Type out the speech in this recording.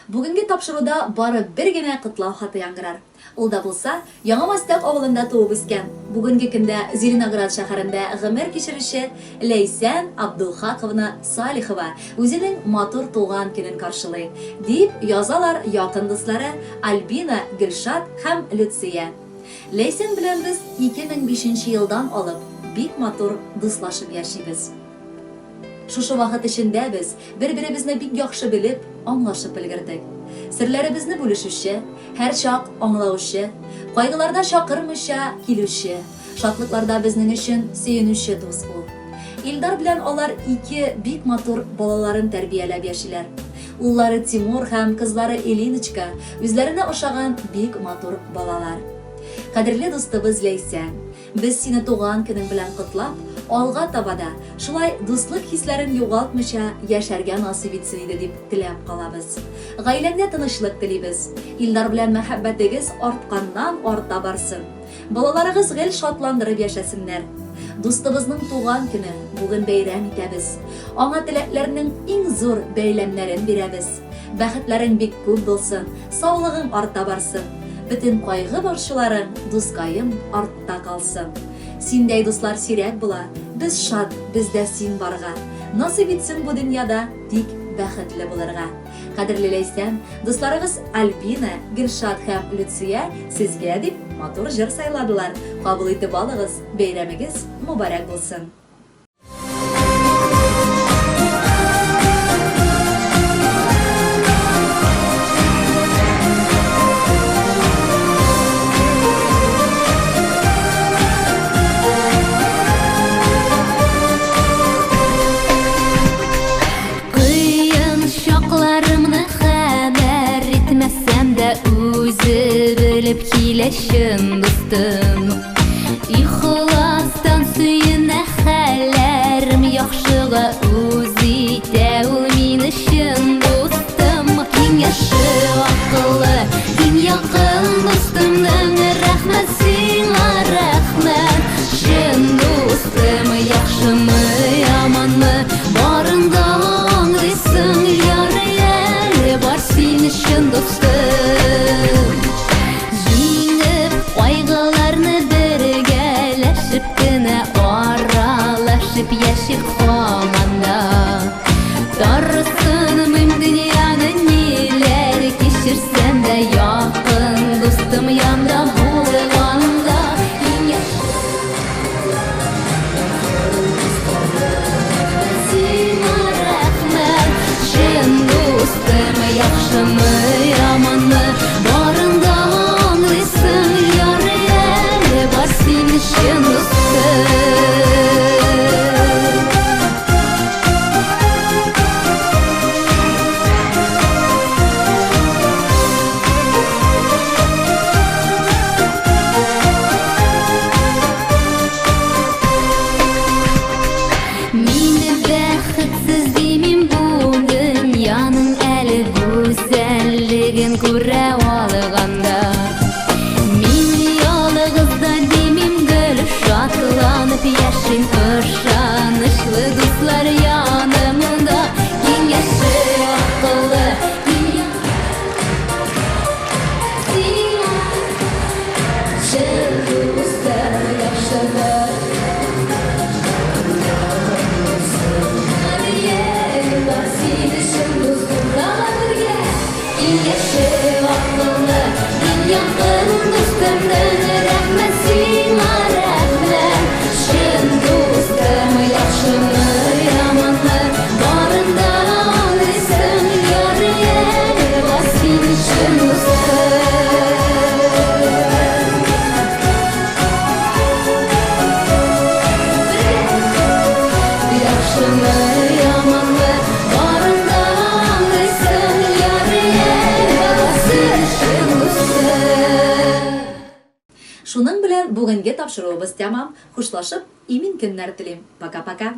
Бүгенге тапшыруда бары бер генә котлау хаты яңгырар. Ул да булса, Яңа Мастяк авылында туып үскән, бүгенге көндә Зеленоград шәһәрендә гомер кичерүче Ләйсән Абдулхаковна Салихова үзенең матур туган көнен каршылый, дип язалар якын дуслары Альбина, Гөлшат һәм Люция. Ләйсән белән без 2005 нче елдан алып бик матур дуслашып яшибез. Шушы вакыт эчендә без бер-беребезне бик яхшы белеп, аңлашып өлгердек. Серләребезне бүлешүче, һәрчак аңлаучы, кайгыларда чакырмыйча килүче, шатлыкларда безнең өчен сөенүче дус ул. Илдар белән алар ике бик матур балаларын тәрбияләп яшиләр. Уллары Тимур һәм кызлары Элиночка үзләренә ошаган бик матур балалар. Кадерле дустыбыз Ләйсән, Без сине туган көнең белән котлап, алга таба да шулай дуслык хисләрен югалтмыйча яшәргә насыйп итсен иде дип теләп калабыз. Гаиләңдә тынычлык телибез. Илдар белән мәхәббәтегез артканнан арта барсын. Балаларыгыз гел шатландырып яшәсеннәр. Дустыбызның туган көне бүген бәйрәм итәбез. Аңа теләкләрнең иң зур бәйләмнәрен бирәбез. Бәхетләрең бик күп булсын, саулыгың арта барсын. Бөтен кайгы-борчуларың, дускаем, артта калсын. Синдәй дуслар сирәк була, без шат, бездә син барга. Насыйп итсен бу дөньяда тик бәхетле булырга. Кадерле Ләйсән, дусларыгыз Альбина, Гөлшат һәм Люция сезгә дип матур җыр сайладылар. Кабул итеп алыгыз, бәйрәмегез мөбарәк булсын! Кыен чакларымны хәбәр итмәсәм дә үзе белеп килә чын дустым. Ихластан сөенә хәлләрем яхшыга үз итә ул мине чын дустым. Киңәше акыллы, иң якын дустымның рәхмәт сиңа, рәхмәт. Чын дустым, яхшымы, яманмы, барын да аңлыйсың, ярый әле бар син чын дустым. Җиңеп кайгыларны бергәләшеп кенә аралашып яшик һаман да. Тарсынмыйм дөньяны ниләр кичерсәм дә якын дустым янда булганда иң Сиңа рәхмәт, чын дустым, яхшымы, яманмы, барын да аңлыйсың, ярый әле бар син чын дустым. Мине бәхетсез димим бу дөньяның әле гүзәллеген күрә алганда. Мин ялгыз да димим гел шатланып яшим ышанычлы дуслар янымда. Киңәше акыллы, Шуның белән бүгенге тапшыруыбыз тәмам. Хушлашып, имин көннәр телим. Пока-пока.